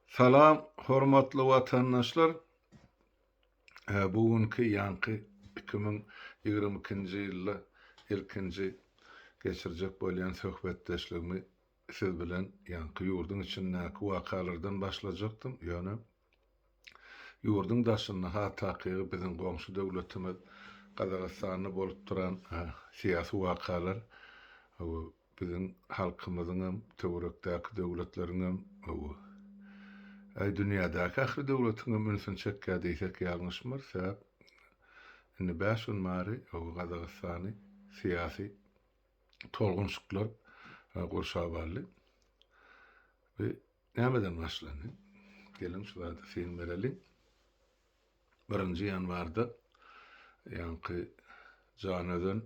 Salam hormatly watandaşlar. Bu günki ýaňky 2022-nji ýylda ilkinji geçirjek bolýan söhbetdeşligimi siz bilen ýaňky ýurduň içindäki wakalardan başlajakdym. Ýöne ýurduň daşynda, has takygy biziň goňşy döwletimiz Gazagystanda bolup duran syýasy wakalar Biziň halkymyzyňam, töwerekdäki döwletleriňem, hawa, äý, dünýädäki ähli döwletiňem ünsüni çekýär diýsek ýalňyşmarys. Sebäp indi bäş gün bäri, hawa, Gazagystany syýasy tolgunşyklar gurşap aldy. Bu nämeden başlandy? Geliň, şu zada syn bereliň. Birinji ýanwarda ýaňky Janözen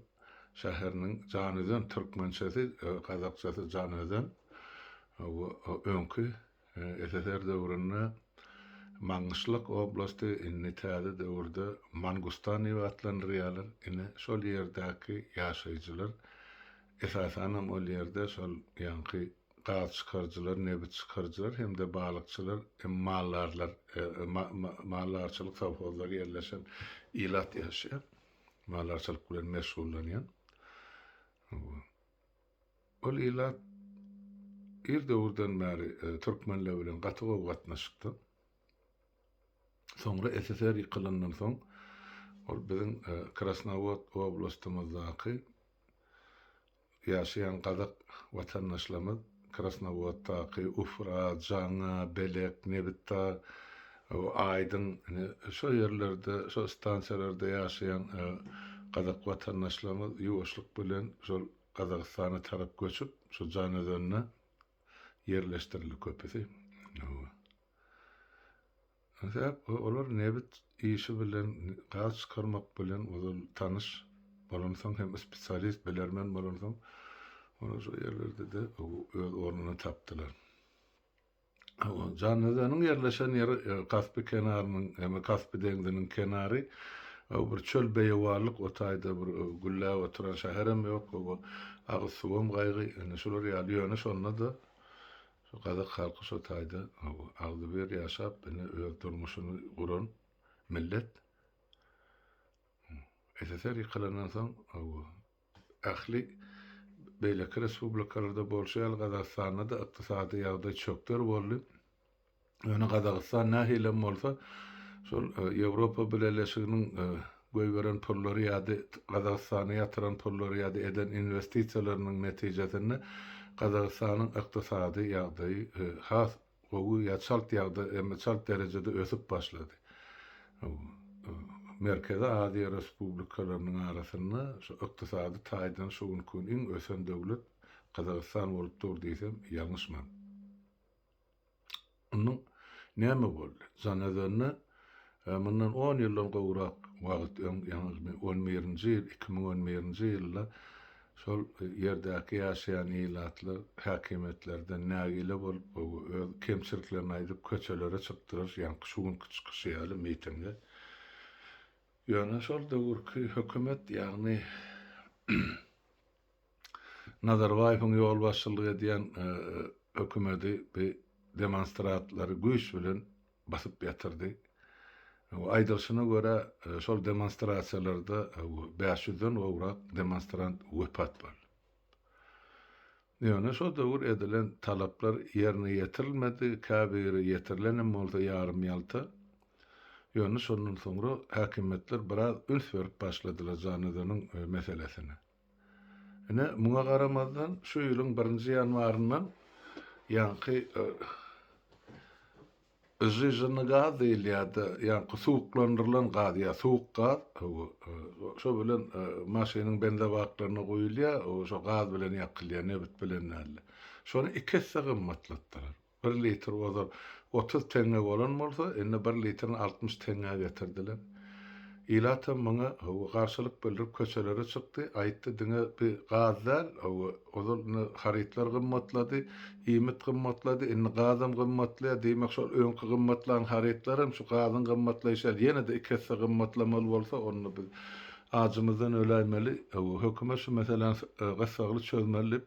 şäheriniň, Janözen türkmençesi, gazakçasy Janözen, öňki SSR döwründe Maňgyşlak oblasty, indi täze döwürde Mangustan diýip atlandyrýarlar. Ine, şol ýerdäki ýaşaýjylar, esasanam ol ýerde şol ýaňky gaz çykaryjylar, nebit çykaryjylar hem-de balykçylar hem maldarlar, maldarçylyk sowhozlary ýerleşen ilat ýaşaýar. Maldarçylyk bilen meşgullanýan. Ol ilat ir döwürden bäri türkmenler bilen gaty gowy gatnaşykda. Soňra SSR ýykylandan soň ol biziň Krasnowod oblastymyzdaky Ýaşaýan gazak watandaşlarymyz Krasnowoddaky Ufra, Jaňa, Belek, Nebitdag, Aýdyň ine şo ýerlerde, şo stansiýalarda ýaşaýan gazak watandaşlarymyz ýuwaşlyk bilen şol Gazagystana tarap göçüp, şo Janözende ýerleşdirildi köpüsi. Sebäp olar nebit işi bilen, gaz çykarmak bilen ozal tanyş bolansoň hem spesialist, bilermen bolansoň, olar şo ýerlerde-de öz ornuny tapdylar. Janözeniň ýerleşen ýeri Kaspi kenarynyň, ýagny Kaspi deňziniň kenary, bir çöl beýewanlyk, o taýda bir gülläp oturan şäherem ýok, agyz suwam gaýgy, ine şular ýaly, ýöne şonda-da Şu gazak halky şo taýda agzybir ýaşap ine öz durmuşyny guran millet. SSR ýykylandan soň ähli beýleki respublikalarda bolşy ýaly Gazagystanda-da ykdysady ýagdaý çökder boldy. Ýöne Gazagystan nähilem bolsa, şol Ýewropa Bileleşiginiň goýberen pullary ýa-da Gazagystana ýatyran pullary ýa-da eden inwestisiýalarynyň netijesinde Gazagystanyň ykdysady ýagdaýy has gowy ýa çalt ýagda hem çalt derejede ösüp başlady. Merkezi Aziýa respublikalarynyň arasynda şu ykdysady taýdan şu günki gün iň ösen döwlet Gazagystan bolup dur diýsem ýalňyşman. Ondan näme boldy? Janözende mundan on ýyldan gowrak wagt öň, ýagny on birinji ýyl, 2011-nji ýylda şol ýerdäki ýaşaýan ilatlar häkimiýetlerden nägile bolup, öz kemçiliklerini aýdyp köçelere çykdylar, ýaňky şu günki çykyşy ýaly mitinge. Ýöne şol döwürki hökümet, ýagny Nazarbaýewiň ýolbaşçylyk edýän hökümeti bu demonstratlary güýç bilen basyp ýatyrdy. Aýdylyşyna görä, şol demonstrasiýalarda bäş ýüzden gowrak demonstrant wepat boldy. Ýöne şo döwür edilen talaplar ýerine ýetirilmedi, käbiri ýetirilenem bolsa ýarym-ýalta. Ýöne şondan soňra häkimiýetler biraz üns berip başladylar Janözeniň meselesine. Ine, muňa garamazdan, şu ýylyň birinji ýanwaryndan ýaňky žžn gaz diýilýär-de, ýaňky suwuklandyrylan gaz ýa suwuk gaz, şo bilen maşynyň benzabaklaryna guýulýar, şo gaz bilen ýakylýar, nebit bilen däl-de. Şony iki esse gymmatlatdylar. Bir litr ozal 30 teňňe bolan bolsa, indi bir litrini 60 teňňä getirdiler. Ilatam muňa, hawa, garşylyk bildirip köçelere çykdy, aýtdy, diňe bi gaz däl, hawa, ozal indi harytlar gymmatlady, iýmit gymmatlady, indi gazam gymmatlaýar, diýmek şol öňki gymmatlan harytlaram şu gazyň gymmatlaýşy ýaly ýene-de iki esse gymmatlamaly bolsa, onda biz ajymyzdan öläýmeli, hawa, hökümet şu meseläni gyssagly çözmeli diýip,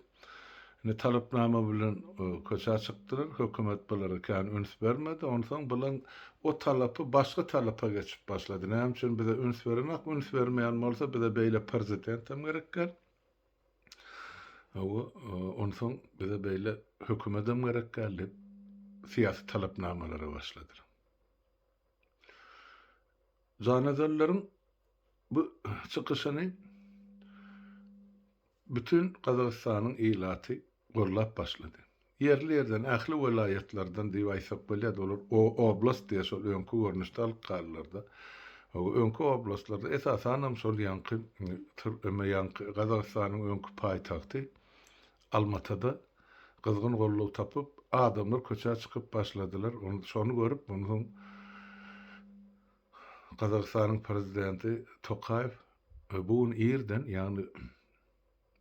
Indi talapnama bilen köçä çykdylar, hökümet bulara kän üns bermedi. Onsoň bulaň o talapy başga talapa geçip başlady. Näme üçin bize üns berenak, üns bermeýän bolsa bize beýle prezidentem gerek däl. Hawa, onsoň bize beýle hökümetem gerek däl diýip, syýasy talapnamalara başladylar. Janazelleriň bu çykyşyny bütin Gazagystanyň ilaty gollap başlady. Ýerli-ýerden, ähli welaýatlardan diýip aýtsak bolýardy, olar oblast diýýär, şol öňki görnüşde alyp galdylar-da. Öňki oblastlarda, esasanam şol ýaňky ýaňky Gazagystanyň öňki paýtagty Almatada gyzgyn goldaw tapyp, adamlar köçä çykyp başladylar. Ony şony görüp, onsoň Gazagystanyň prezidenti Tokaýew bu gün irden, ýagny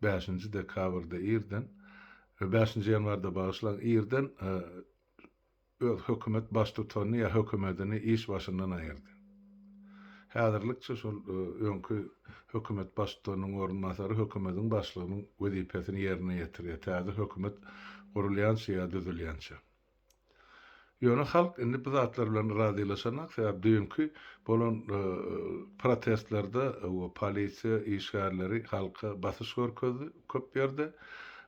bäşinji dekabrda irden, bäşinji ýanwarda bagyşlaň, irden öz hökümet baştutanyny ýa hökümedini iş başyndan aýyrdy. Häzirlikçe şol öňki hökümet baştutanynyň orunbasary hökümediň başlygynyň wezipesini ýerine ýetirýär, täze hökümet gurulýança ýa düzülýänçä. Ýöne halk indi bu zatlar bilen razylaşanak, sebäp düýnki bolan protestlerde polisiýa işgärleri halka basyş görkezdi köp ýerde.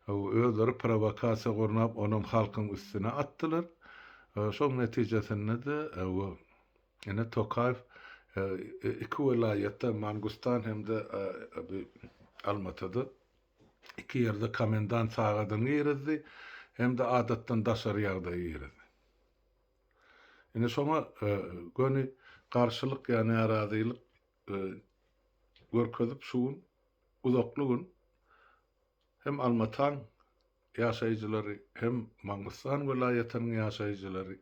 Özleri prowokasiýa gurnap onam halkyň üstüne atdylar. Şoň netijesinde-de ine Tokaýew iki welaýatda Mangustan hem-de Almatada iki ýerde komendant sagadyny girizdi hem-de adatdan daşary ýagdaýy girizdi. Indi şoňa göni garşylyk ýa närazylyk görkezip şu gün uzakly gün hem Almataň ýaşaýjylary, hem Mangystan welaýatynyň ýaşaýjylary,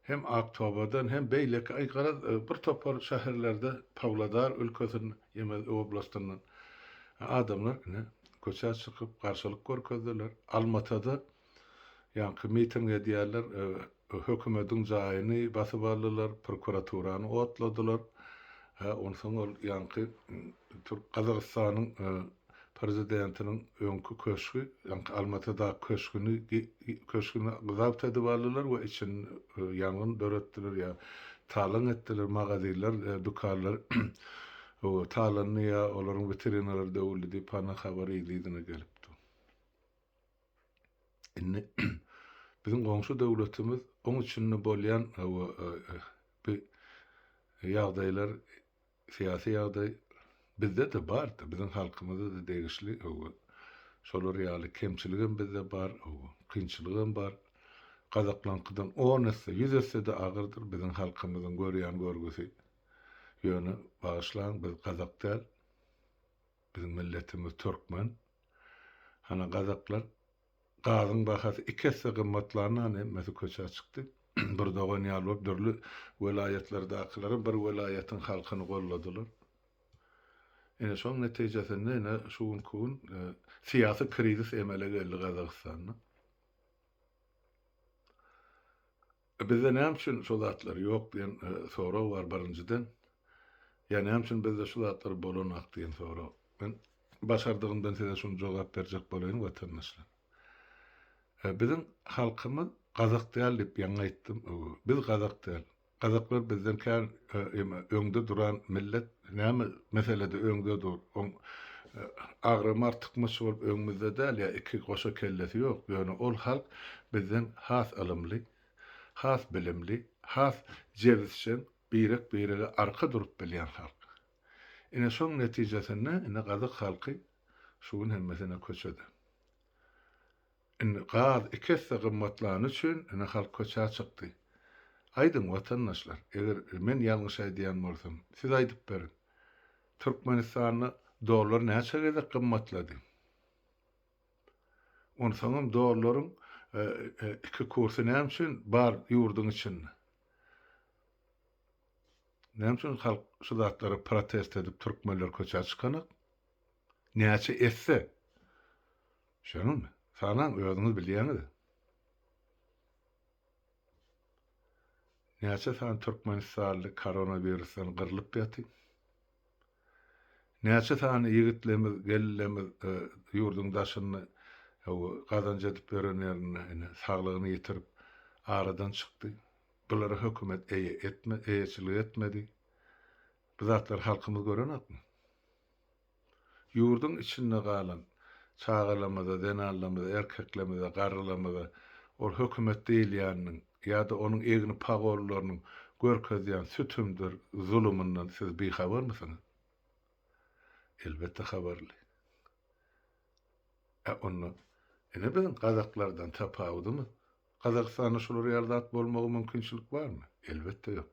hem Aktobadan, hem beýleki, aý garaz, bir topar şäherlerde, Pawlodar ülkesinde, Ýemez oblastyndan adamlar ine köçä çykyp garşylyk görkezdiler. Almatada ýaňky miting edýärler, hökümediň jaýyny basyp aldylar, prokuraturany otladylar. Hä, onsoň ol ýaňky Türk Gazagystanyň prezidentiniň öňki köşgi, ýaňky Almatydaky köşgüni köşgüni zabt edip aldylar we içinde ýangyn döretdiler ýa talaň etdiler, magazinler, dükanlar talandy ýa olaryň witrinalary döwüldi diýip hana habar yzly-yzyna gelipdi. Indi biziň goňşy döwletimiz oň içinde bolýan bu ýagdaýlar syýasy ýagdaý bizde-de bardy, biziň halkymyza-da degişli hawa. Şolar ýaly kemçiligem bizde bar, hawa, kynçylygam bar. Gazaklaňkydan on esse, ýüz esse-de agyrdyr biziň halkymyzyň görýän görgüsi. Ýöne bagyşlaň, biz gazak däl. Biziň milletimiz türkmen. Hana gazaklar gazyň bahasy iki esse gymmatlandan hemmesi köçä çykdy. Bir dogan ýaly bolup dürli welaýatlardakylaram bir welaýatyň halkyny golladylar. Ine şoň netijesinde ine şu günki gün syýasy krizis emele geldi Gazagystanda. Bizde näme üçin şo zatlar ýok diýen sorag bar birinjiden. Ýa näme üçin bizde şu zatlar bolanak diýen sorag. Men başardygymdan size şuny jogap berjek bolaýyn watandaşlar. Biziň halkymyz gazak däl diýip ýaňy aýtdym. Biz gazak däl. Gazaklar bizden kän öňde duran millet. Näme meselede öňde dur. Oň agramy artykmaç bolup öňümizde däl ýa iki goşa kellesi ýok. Ýöne ol halk bizden has ylymly, has bilimli, has jebisjeň, birek-birege arka durup bilýän halk. Ine şoň netijesinde ine gazak halky şu gün hemmesine köçede. Indi gaz iki esse gymmatlany üçin ine halk köçä çykdy. Aýdyň watandaşlar, eger men ýalňyş aýdýan bolsam, siz aýdyp beriň. Türkmenistanda dollar näçe gezek gymmatlady? Onsoňam dollaryň iki kursy näme üçin bar ýurduň içinde? Näme üçin halk şu zatlara protest edip türkmenler köçä çykanak? Näçe esse? Şonuňmy? Sanaň özüňiz bilýäňiz. Näçe sany türkmenistanly koronawirusdan gyrlyp ýaty? Näçe sany ýigitlerimiz, gelinlerimiz ýurduň daşynda Hawa, gazanç edip ýören ýerinde ine, saglygyny ýitirip, aradan çykdy. Bulara hökümet eýe etme, eýeçilik etmedi. Bu zatlary halkymyz görenokmy? Ýurduň içinde galan çagalarymyza, zenanlarymyza, erkeklerimize, garrylarymyza ol hökümet diýilýäniniň ýa-da onuň egni pagonlarynyň görkezýän sütümdir zulumyndan siz bihabarmysyňyz? Elbetde habarly. Ä onda ine biziň gazaklardan tapawudymyz. Gazagystanda şular ýaly zat bolmagy mümkinçilik barmy? Elbetde ýok.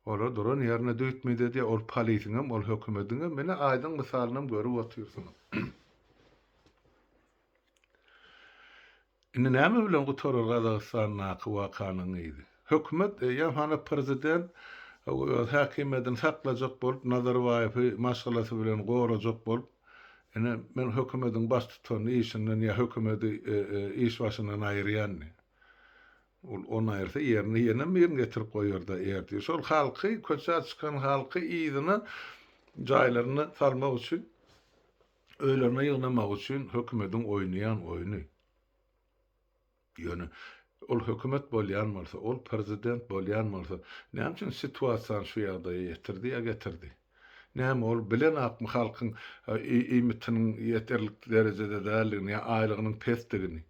Olar duran ýerine düýtmedi edýär, ol polisiňem, ol hökümediňem, ine aýdyň mysalynam görüp otyrsyňyz. Indi näme bilen gutarar Gazagystandaky wakanyň yzy? Hökümet eýýäm hana prezident öz häkimiýetini saklajak bolup, Nazarbaýewi maşgalasy bilen gorajak bolup, ine men hökümediň baştutanyny işinden ýa hökümedi iş başyndan aýyrýan diýýär. Ol ony aýyrsa ýerine ýenem birini getirip goýarda ertir. Şol halky, köçä çykan halky yzyna jaýlaryna salmak üçin, öýlerine ýygnamak üçin hökümediň oýnaýan oýny. Ýöne ol hökümet bolýan bolsa, ol prezident bolýan bolsa, näme üçin situasiýany şu ýagdaýa ýetirdi ýa getirdi? Näme ol bilenakmy halkyň iýmitiniň ýeterlik derejede däldigini ýa aýlygynyň pesdigini?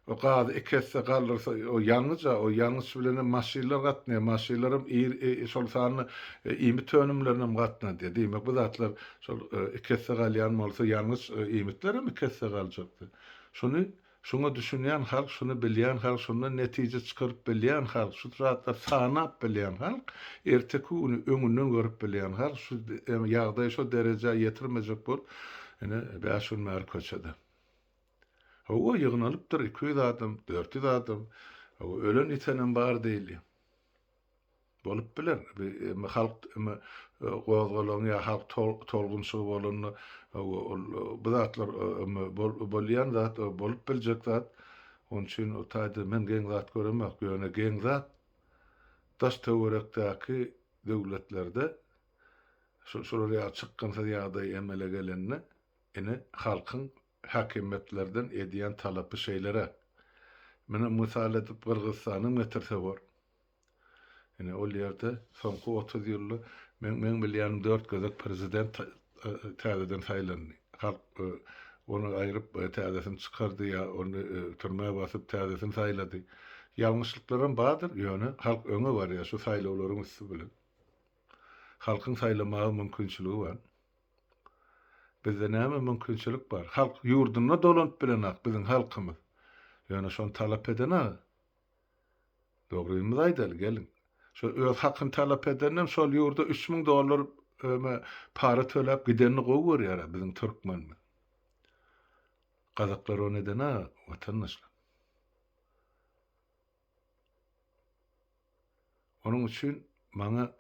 O gazy iki esse galdyrsa o ýangyç-a, o ýangyç bilenem maşynlar gatnaýar, maşynlaram şol sanda iýmit önümlerinem gatnadýar. Diýmek bu zatlar şol iki esse galýan bolsa ýangyç, iýmitlerem iki esse galjakdy. Şuny Şuňa düşünýän halk, şuny bilýän halk, şundan netije çykaryp bilýän halk, şu zatlary sanap bilýän halk, erteki güni öňünden görüp bilýän halk şu ýagdaýy şo derejä ýetirmejek bolup, ine, bäş gün bäri köçede. Hawa, ýygnalypdyr 200 adam, 400 adam, hawa, ölen-ýitenem bar diýilýär. Bolup biler. Bi halk gozgalaňy ýa halk tolgunşygy bolanda ol bu zatlar bolýan zat, bolup biljek zat. Onuň üçin o taýda men geň zat göremok. Ýöne geň zat daş-töwerekdäki döwletlerde şular ýaly çykgynsyz ýagdaý emele gelende ine halkyň häkimiýetlerden edýän talapy şeýleräk. Muny mysal edip Gyrgyzystanam getirse bor. Ine, ol ýerde soňky 30 ýylda meň meň bilýänim dört gezek prezident täzeden saýlandy. Halk ony aýryp täzesini çykardy ýa ony türmä basyp täzesini saýlady. Ýalňyşlyklaram bardyr, ýöne halk öňe barýar şu saýlawlaryň üsti bilen. Halkyň saýlamaga mümkinçiligi bar. Bizde näme mümkinçilik bar? Halk ýurduna dolanyp bilenak biziň halkymyz. Ýöne şony talap edenak. Dogrymyzy aýdaly, geliň. Şo öz hakyny talap edenem şol ýurda 3000 dollar öme para töläp gidenini gowy görýär-ä biziň türkmenimiz. Gazaklar ony eden-ä, watandaşlar. Onuň üçin maňa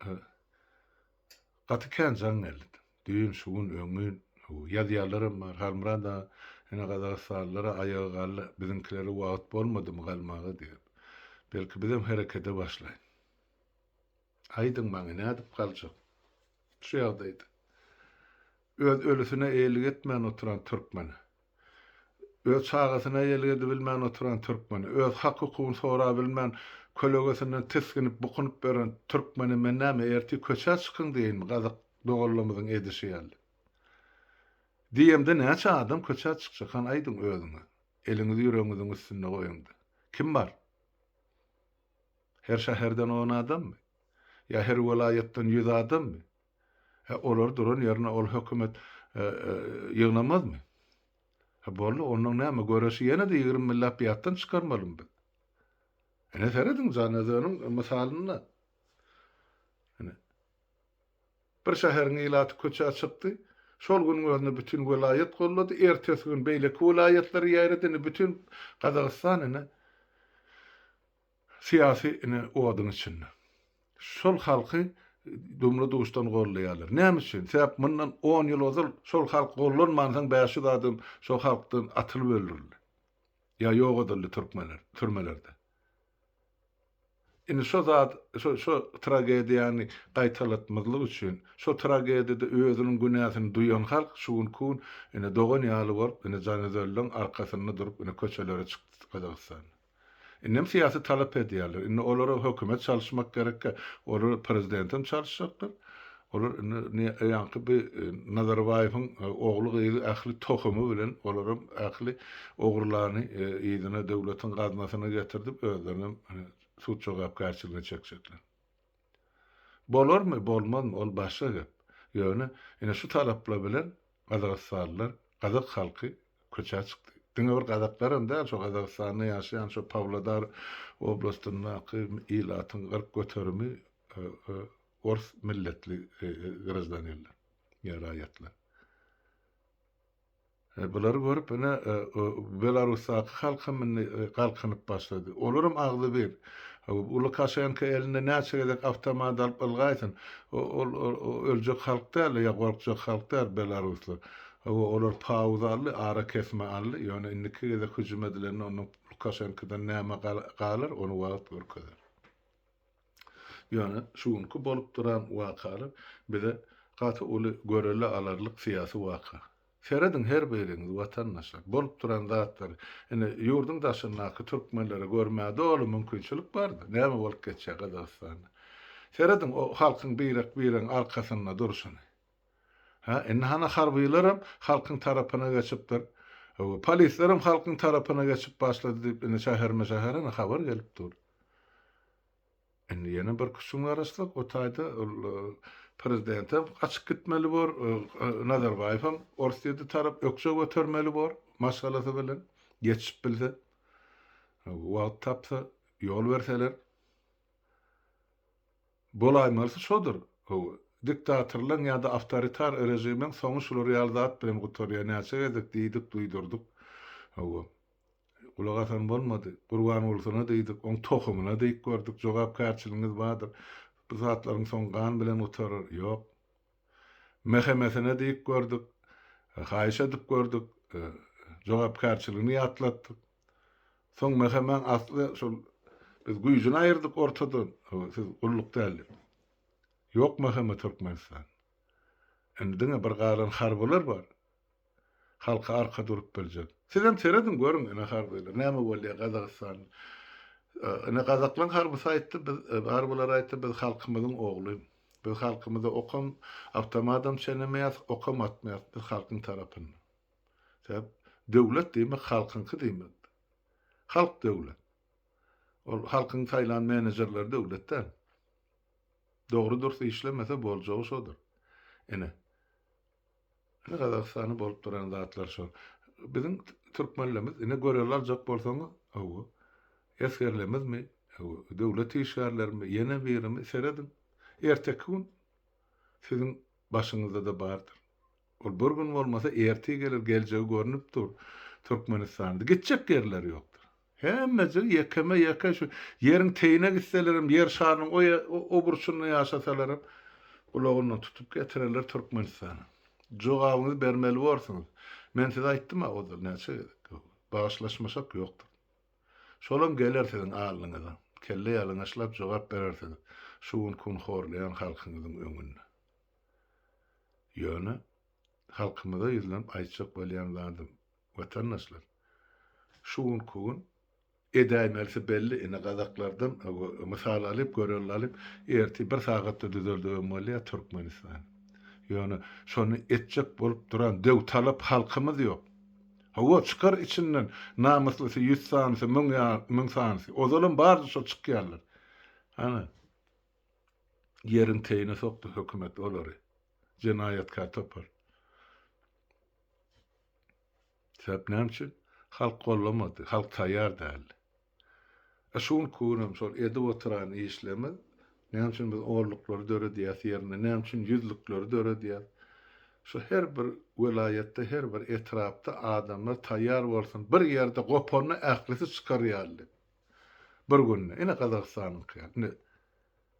gaty kän jaň geldi. Düýn, şu gün, öňňin ýazýanlaram bar. Halmyrat aga, ine gazagystanlylara aýagy galdy, biziňkilere wagt bolmadymy galmaga diýip. Belki bizem herekede başlaýyn. Aýdyň maňa nädip galjak? Şu ýagdaýda. Öz ölüsine eýelik etmän oturan türkmene. Öz çagasyna eýelik edibilmän oturan türkmeni, öz hak-hukugyny sorabilmän, kölegesinden tisginip, bukunyp ýören türkmene men näme, ertir köçä çykyň diýeýinmi, gazak doganlarymyzyň edişi ýaly? Diýemde näçe adam köçä çykjak, hany aýdyň özüňiz? Eliňizi ýüregiňiziň üstünde goýuň-da. Kim bar? Her şäherden on adammy? Ýa her welaýatdan ýüz adammy? Hä, olar duran ýerine ol hökümet ýygnamazmy? Hä, boldy, onnoň näme, göreşi ýene-de 20 millap ýatdan çykarmalymy biz? Ine, serediň, Janözeniň mysalynda. Ine, bir şäheriň ilaty köçä çykdy, şol günüň özünde bütin welaýat gollady, ertesi gün beýleki welaýatlara ýaýrady, indi bütin Gazagystan ine, Syýasy ine oduň içinde. Şol halky dumly-duşdan gollaýarlar. Näme üçin? Sebäp mundan on ýyl ozal şol halk gollanmansoň 500 adam şol halkdan atylyp öldürildi. Ýa ýok edildi türkmenler türmelerde. Indi şo zat, şo şo tragediýany gaýtalatmazlyk üçin, şo tragediýada özüniň günäsini duýan halk şu günki gün ine dogan ýaly bolup, ine Janyzelliň arkasynda durup ine köçelere çykdy Gazagystanda. Indem syýasy talap edýärler. Indi olara hökümet çalyşmak gerekkä, olar prezidentem çalyşjaklar. Olar indi ýaňky bi Nazarbaýewiň ogly-gyzy ähli tohumy bilen olaram ähli ogrulany yzyna döwletiň gaznasyna getirdip özlerinem sud jogapkärçiligine çekjekler. Bolarmy, bolmazmy ol başga gep. Ýöne ine şu talaplar bilen gazagystanlylar, gazak halky köçä çykdy. Diňe bir gazaklaram däl, şo Gazagystanda ýaşaýan şo Pawlodar oblastyndaky ilatyň 40 göterimi ors milletli graždaninler ýa raýatlar. Bulary görüp ine Belarusdaky halk hem indi galkynyp başlady. Olaram agzybir. Lukaşenko elinde näçe gezek awtomat alyp ylgaýsyn, ol öljek halk däl ýa gorkjak halk däl belaruslar. Olar pauza aldy, ara kesme aldy, ýöne indiki gezek hüjüm edilende onda Lukaşenkodan näme galar, ony wagt görkezer. Ýöne şu günki bolup duran wakalar bize gaty uly görelde alarlyk syýasy waka. Serediň her biriňiz watandaşlar, bolup duran zatlary. Ine ýurduň daşyndaky türkmenlere görmäge doly mümkinçilik bardy, näme bolup geçýär Gazagystanda. Serediň o halkyň birek-biregiň arkasynda durşuny. Hä, indi hana harbylaram halkyň tarapyna geçipdir. Polislerem halkyň tarapyna geçip başlady diýip indi şäherme-şäher ine habar gelip dur. Indi ýene bir küçüň garaşsak, o taýda ol prezidentem gaçyp gitmeli bor, Nazarbaýewem Orsýete tarap ökje götermeli bor maşgalasy bilen, ýetişip bilse, wagt tapsa, ýol berseler. Bolaýmalysy şodur. Diktatorlaryň ýa-da awtoritar režimiň soňy şular ýaly zat bilen gutarýar. Näçe gezek diýdik, duýdurdyk. Hawa. Gulak asan bolmady. Gurbangulysyna diýdik, oň tohumyna diýip gördük, jogapkärçiligiňiz bardyr. Bu zatlaryň soňy gan bilen gutarar. Ýok. MHM-sine diýip gördük, haýyş edip gördük, jogapkärçiligini ýatlatdyk. Soň MHM-iň asly şol biz güýjüni aýyrdyk ortadan, siz gulluk däl diýip. Ýok MHM Türkmenistan. Indi diňe bir galan harbylar bar. Halka arka durup biljek. Sizem serediň görüň ine harbylar näme bolýar Gazagystanda. Ine gazaklaň harbysy aýtdy biz harbylar aýtdy biz halkymyzyň ogly. Biz halkymyza okam awtomadam çenemeýäs okam atmaýas biz halkyň tarapynda. Sebäp döwlet diýmek halkyňky diýmekdir. Halk döwlet. Ol halkyň saýlan menejerleri döwlet däl. Dogry dürs işlemese boljagy şodur. Ine. Ine Gazagystanda bolup duran zatlar şol. Biziň türkmenlerimiz ine görelde aljak bolsaňyz, hawa, esgerlerimizmi, hawa, döwlet işgärlerimi, ýene birimi serediň. Erteki gün siziň başyňyzda-da bardyr. Ol bir gün bolmasa ertir geler, geljegi görnüp dur. Türkmenistanda gitjek ýerleri ýokdur. Hemmejigi ýekeme-ýeke şu ýeriň teýine gitselerem, ýer şarynyň o o burçunda ýaşasalaram gulagyndan tutup getirerler Türkmenistana. Jogabyňyzy bermeli borsuňyz. Men size aýtdym-a ozal näçe gezek. Bagyşlaşmaşak ýokdur. Şolam geler siziň alnyňyza. Kelle ýalaňaçlap jogap berersiňiz şu günki gün horlaýan halkyňyzyň öňünde. Ýöne halkymyza ýüzlenip aýtjak bolýan zadym, Watandaşlar, şu günki gün edäýmelisi belli, ine gazaklardan mysal alyp, görelde alyp, ertir bir sagatda düzeldibem bolýar Türkmenistany. Ýöne şony etjek bolup duran döwtalap halkymyz ýok. Hawa, çykar içinden namyslysy ýüz sanysy, müň sanysy. Ozalam bardy şo çykýanlar. Ana, ýeriň teýine sokdy hökümet olary. Jenaýatkär topar. Sebäp näme üçin? Halk gollamady, halk taýýar däldi. E şu günki günem şol edip oturan işlerimiz, näme üçin biz onluklary döredýäs ýerinde, näme üçin ýüzlükleri döredýäs? Şu her bir welaýatda, her bir etrapda adamlar taýýar bolsun, bir ýerde gopanda ählisi çykar ýaly diýip. Bir günde. Ine Gazagystanyňky ýaly. Indi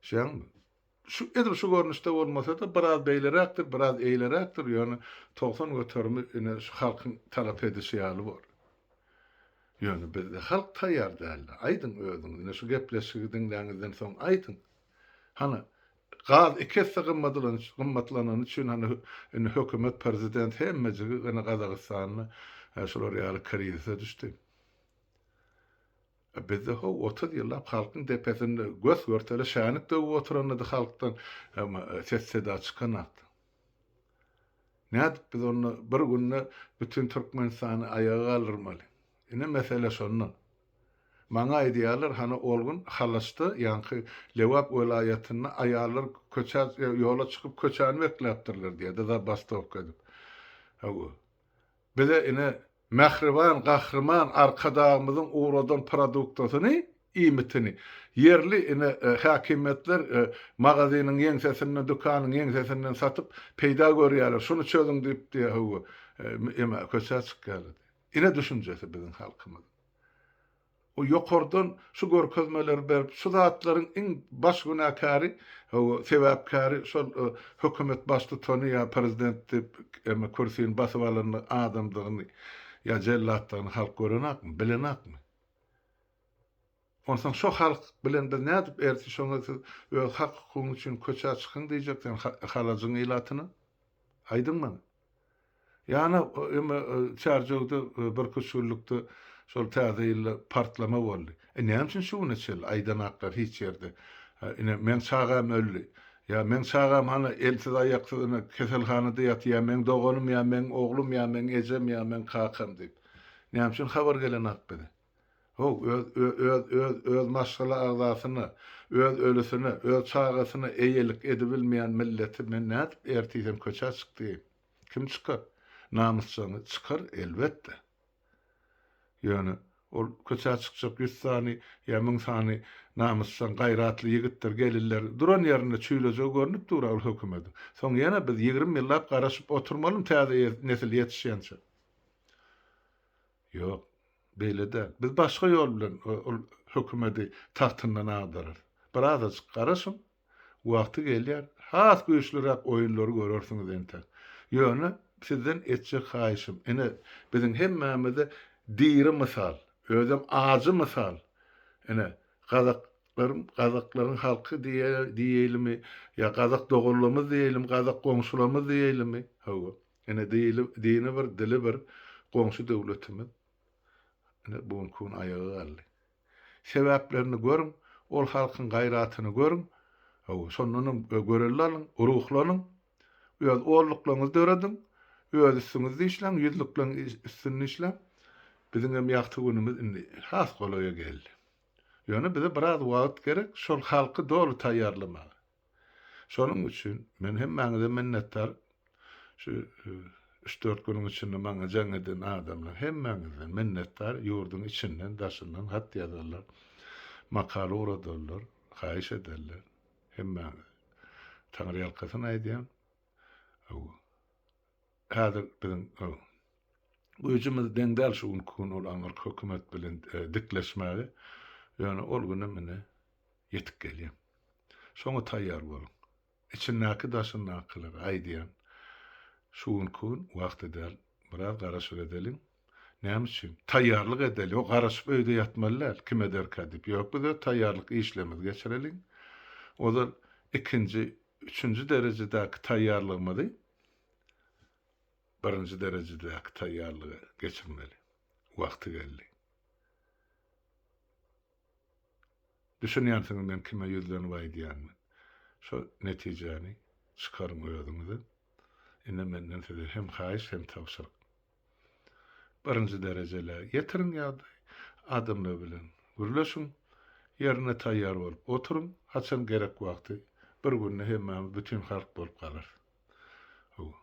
şeýaňmi? Şu edil şu görnüşde bolmasa-da, biraz beýleräkdir, biraz eýleräkdir, ýöne 90 göterimi ine şu halkyň talap edişi ýaly bor. Ýöne bizde halk taýýar däldi. Aýdyň özüňiz, ine şu gepleşigi diňläňizden soň aýdyň. Hany, gaz iki esse gymmatlanany üçin hany indi hökümet, prezident hemmejigi ine Gazagystanda şular ýaly krizise düşdi. Bizde how 30 ýyllap halkyň depesinde gös-görtele şänik döwüp oturandy halkdan ses-seda çykanakdy. Nädip biz onda bir günde bütin Türkmenistany aýaga galdyrmaly? Ine mesele şonda. Maňa aýdýarlar hany ol gün Halaçda ýaňky Lebap welaýatynda aýallar köçä ýola çykyp köçäni bekläpdirler diýýärdi zabastowka edip. Hawa. Bize ine Mähriban Gahryman Arkadagymyzyň ugradan produktasyny, iýmitini, ýerli ine häkimiýetler magazynyň ýeňsesinden, dükanyň ýeňsesinden satyp peýda görýärler, şuny çözüň diýip diýýär hawa, eme köçä çykýarlar diýýär. Ine düşünjesi biziň halkymyzyň. O ýokardan şu görkezmeleri berip, şu zatlaryň iň baş günäkäri, hawa, sebäpkäri şol hökümet baştutany ýa prezident diýip, eme kürsini basyp alan adamdygyny ýa jellatdygyny halk görenakmy, bilenakmy? Onsoň şo halk bilen biz nädip ertir şoňa siz öz hak-hukugyňyz üçin köçä çykyň diýjek sen Halajyň ilatyna? Aýdyň maňa. Ýana eme Çärjewde birküç günlükde şol täze ýylda partlama boldy. E näme üçin şu güne çenli aýdanaklar hiç ýerde ine meň çagam öldi ýa meň çagam hany elsiz aýaksyz ine keselhanada ýatyr ýa meň doganym ýa meň oglum ýa meň ejem ýa meň kakam diýip. Näme üçin habar gelenak bize. How öz öz öz öz maşgala agzasyna öz ölüsine öz çagasyna eýelik edibilmeýän milleti men nädip ertir hem köçä çyk diýeýin. Kim çykar? Namysjaňy çykar, elbetde. Ýöne ol köçä çykjak ýüz sany ýa müň sany namysjaň, gaýratly ýigitdir, gelinler duran ýerinde çüýlejegi görnüp dur-a ol hökümediň. Soň ýene biz 20 ýyllap garaşyp oturmalymy täze nesil ýetişýänçä? Ýok, beýle däl. Biz başga ýol bilen ol hökümedi tagtyndan agdararys. Birazajyk garaşyň. Wagty gelýär, has güýçlüräk oýunlary görersiňiz entek. Ýöne sizden etjek haýyşym, ine, biziň hemmämize diri mysal, özem ajy mysal, ine, gazaklaryň, gazaklaryň halky diýeýlimi, ýa gazak doganlarymyz diýeýlimi, gazak goňşularymyz diýeýlimi, hawa, ine, dili, dini bir, dili bir goňşy döwletimiz, ine, bu günki gün aýaga galdy. Sebäplerini görüň, ol halkyň gaýratyny görüň, hawa, şondanam görelde alyň, ruhlanyň, öz onluklaryňyzy dörediň, öz üstüňizde işläň, ýüzlükleriň üstünde işläň. Biziňem ýagty günümiz indi has golaýa geldi. Ýöne bize biraz wagt gerek şol halky doly taýýarlamaga. Şonuň üçin men hemmäňize minnetdar. Şu üç-dört günüň içinde maňa jaň eden adamlar hemmäňizden minnetdar. Ýurduň içinden, daşyndan hat ýazarlar, makala ugradarlar, haýyş ederler. Hemmäňize taňryýalkasyn aýdýan. Hawa. Häzir biziň güýjümiz deň däl şu günki gün ol aňyrky hökümet bilen dikleşmäge. Ýöne ol günem ine ýetip gelýär. Şoňa taýýar boluň. Içindäki daşyndakylara aýdýan, şu günki gün wagty däl, biraz garaşyp edeliň. Näme üçin? Taýýarlyk edeli. Ýok, garaşyp öýde ýatmaly däl, kim ederkä diýip. Ýok, biz öz taýýarlyk işlerimizi geçireliň. Ozal ikinji, üçünji derejedäki taýýarlygymyzy birinji derejedäki taýýarlyga geçirmeli. Wagty geldi. Düşünýänsiňiz men kime ýüzlenip aýdýanymy. Şo netijäni çykaryň özüňize. Ine menden size hem haýyş hem tabşyryk. Birinji derejeli ýetiriň ýagdaýy. Adamlar bilen gürleşiň. Ýerine taýýar bolup oturyň. Haçan gerek wagty bir günde hemmämiz bütin halk bolup galarys. Hawa.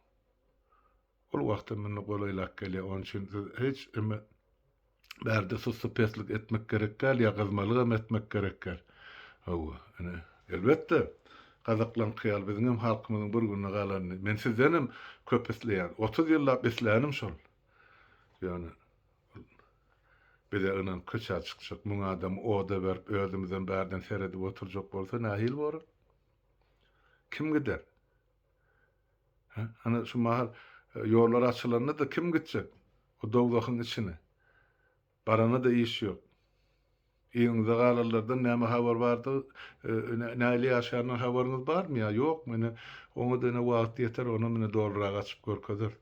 Ol wagtam indi golaýlap gelýär. Onuň üçin siz hiç eme bärde sussupeslik etmek gerek däl ýa gyzmalygam etmek gerek däl. Hawa, ine, elbetde, gazaklaryňky ýaly biziňem halkymyzyň bir günde galanyny men sizdenem köp isleýän. 30 ýyllap islänim şol. Ýöne ol bize ynanyp köçä çykjak, müň adamy oda berip, özümizem bärden seredip oturjak bolsa nähili bolar? Kim gider? Hä? Ana şu mahal ýollar açylanda-da kim gitjek o dowzahyň içine? Barana-da iş ýok. Yzyňyzda galanlardan näme habar bardygy, nähili ýaşaýandan habaryňyz barmy ýa ýokmy, ine, oňa-da ine wagt ýeter, onam ine dolurak açyp görkezeris.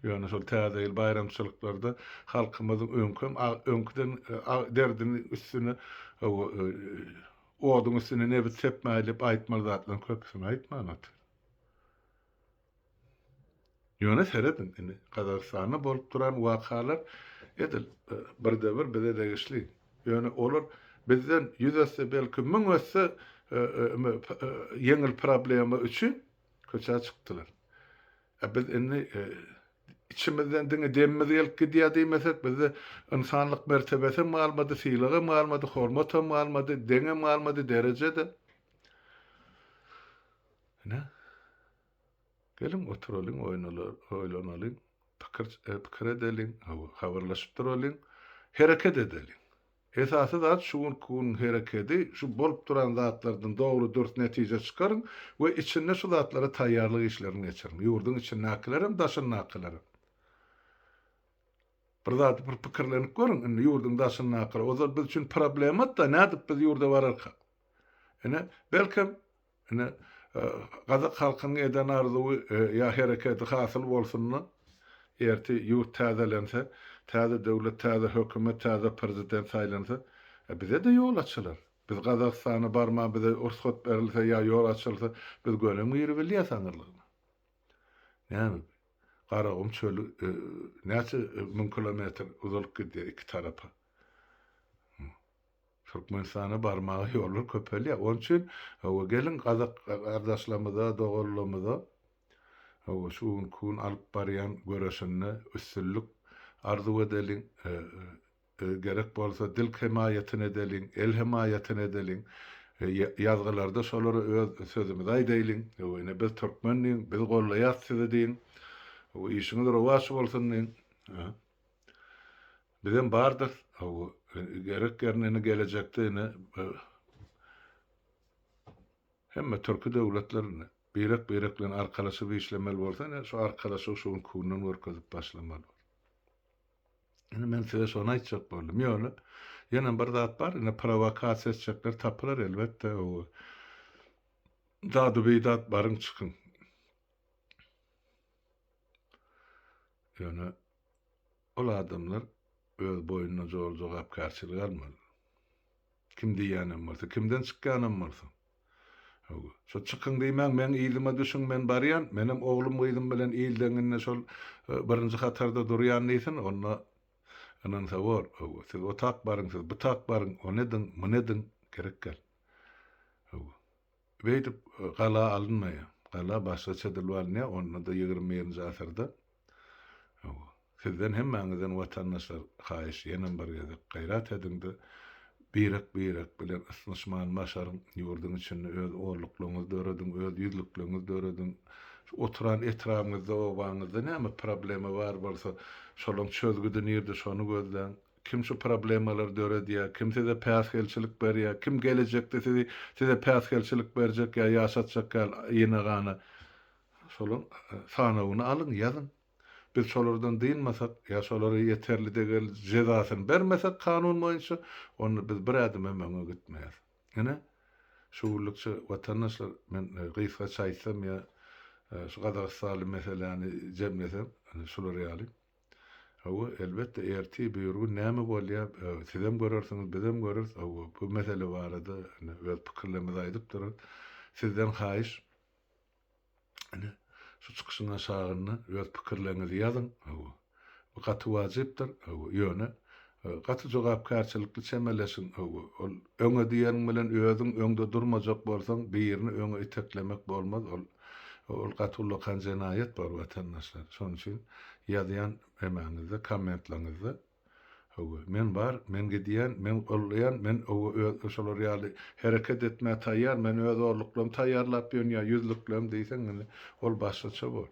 Ýöne şol Täze ýyl baýramçylyklarda halkymyzyň öňkem öňküden derdini üstüne oduň üstüne nebit sepmäý diýip aýtmaly zatlaryň köpüsini aýtman otyr. Ýöne serediň, indi Gazagystanda bolup duran wakalar edil birde-bir bize degişli. Ýöne olar bizden ýüz esse, belki 1000 esse ýeňil problema üçin köçä çykdylar. E biz indi içimizden diňe demimiz gelip gidýär diýmesek, bizde ynsanlyk mertebesem galmady, sylagam galmady, hormatam galmady, deňem galmady, dereje-de. Ine. Geliň oturalyň, oýlanalyň, pikir pikir edeliň, habarlaşyp duralyň, hereket edeliň. Esasy zat şu günki günüň herekedi, şu bolup duran zatlardan dogry dürs netije çykaryň we içinde şu zatlara taýýarlyk işlerini geçiriň. Ýurduň içindäkilerem, daşyndakylarem. Bir zady bir pikirlenip görüň indi ýurduň daşyndakylar. Ozal biz üçin problemat-da, nädip biz ýurda bararkak? Ine, belkem Ine, gazak halkynyň eden arzuwy ýa hereketi hasyl bolsun-da, ertir ýurt täzelense, täze döwlet, täze hökümet, täze prezident saýlansa, bize-de ýol açylar. Biz Gazagystana barman bize rugsat berilse ýa ýol açylsa, biz gönem giribilýäs aňyrlygyna. Näme bu? Garagum çöli näçe müň kilometr uzalyp gidýär iki tarapa. Türkmenistana barmaga ýollar köpelýär. Onuň üçin, hawa, geliň gazak gardaşlarymyza, doganlarymyza, hawa, şu günki gün alyp barýan göreşinde üstünlik arzuw edeliň. Gerek bolsa dil hemaýatyny edeliň, el hemaýatyny edeliň. Ýazgylarda şolara öz sözümizi aýdaýlyň. Hawa, ine biz türkmen diýiň, biz gollaýas sizi diýiň. Hawa, işiňiz rowaç bolsun diýiň. Bizem bardyrys hawa gerek ýerinde ine gelejekde ine hemme türki döwletler ine birek birek bilen arkalaşyp işlemeli bolsa ine şu arkalaşygy şu günki günden görkezip başlamaly bor. Ine men size şony aýtjak boldum. Ýöne ýene bir zat bar ine prowokasiýa etjekler tapylar elbetde hawa. Dady bidat baryň çykyň. Ýöne Ol adamlar öz boýnuna doly jogapkärçilik almaly. Kim diýýänem bolsa, kimden çykýanam bolsa. Hawa. Şo çykyň diýmäň, meň yzyma düşüň, men barýan, menem oglum-gyzym bilen il deňinde şol birinji hatarda durýan diýsin, onda ynansa bor. Hawa. Siz o tak baryň, siz bu tak baryň, ony ediň, muny ediň, gerek däl. Hawa. Beýdip gala alynmaýar. Gala başgaça edilip alynýar, onda-da 21-nji asyrda. Hawa. Sizden hemmäňizden watandaşlar haýyş ýenem bir gezek gaýrat ediňde birek birek bilen ysnyşmany başaryň ýurduň içinde öz onluklaryňyzy dörediň öz ýüzlükleriňizi dörediň şu oturan etrabyňyzda obaňyzda näme problema bar bolsa şolaň çözgüdi nirde şony gözläň kim şu problemalary döredýär kim size päsgelçilik berýär kim gelejekde sizi size päsgelçilik berjek ýa ýaşatjak ýaly ýene gana Şolaň sanawyny alyň, ýazyň. Biz şolardan dynmasak ýa şolara ýeterli degerli jezasyny bermesek kanun boýunça, onda biz bir ädimem öňe gitmeýäris. Ine, şu günlükçe watandaşlar, men gysgaça aýtsam ýa şu gazagystanly meseläni jemlesem, ine şular ýaly. Hawa, elbetde, ertir, birigün näme bolýar, sizem görersiňiz, bizem göreris. Hawa, bu mesele barada ine öz pikirlerimizi aýdyp durarys. Sizden haýyş, Ine, şu çykyşyň aşagynda öz pikirleriňizi ýazyň. Hawa. Bu gaty wajypdyr. Hawa, ýöne gaty jogapkärçilikli çemeleşiň. Hawa, ol öňe diýeniň bilen özüň öňde durmajak bolsaň, birini öňe iteklemek bolmaz. Ol ol gaty ullakan jenaýat bor, watandaşlar. Şonuň üçin ýazýan emäňizde, kommentleňizde Hawa, men bar, men gidýän, men gollaýan, men owa öz şolar ýaly hereket etmä taýýar, men öz orluklarymy taýýarlap ýörün ýa ýüzlüklerimi diýseň indi ol başgaça bor.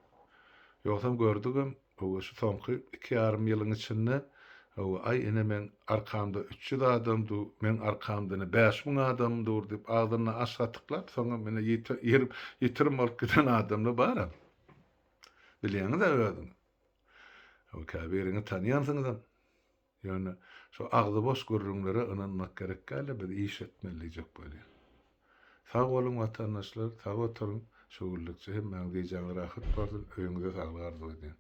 Ýogsam gördügem, hawa şu soňky iki ýarym ýylyň içinde, hawa, aý ine meň arkamda 300 adam dur, meň arkamda ine 5000 adam dur diýip agzynda aş gatyklap soňam ine ýitirim bolup giden adamlar baram. Bilýäňiz-ä özüňiz. Käbiriňiz tanýansyňyzam. Ýöne şo agzy boş gürrüňlere ynanmak gerek däl-de, biz iş etmeli diýjek bolýan. Sag boluň watandaşlar, sag oturyň, şu günlükçe hemmäňiz gijäňiz rahat bolsun, öýüňize saglyk arzuw edýän.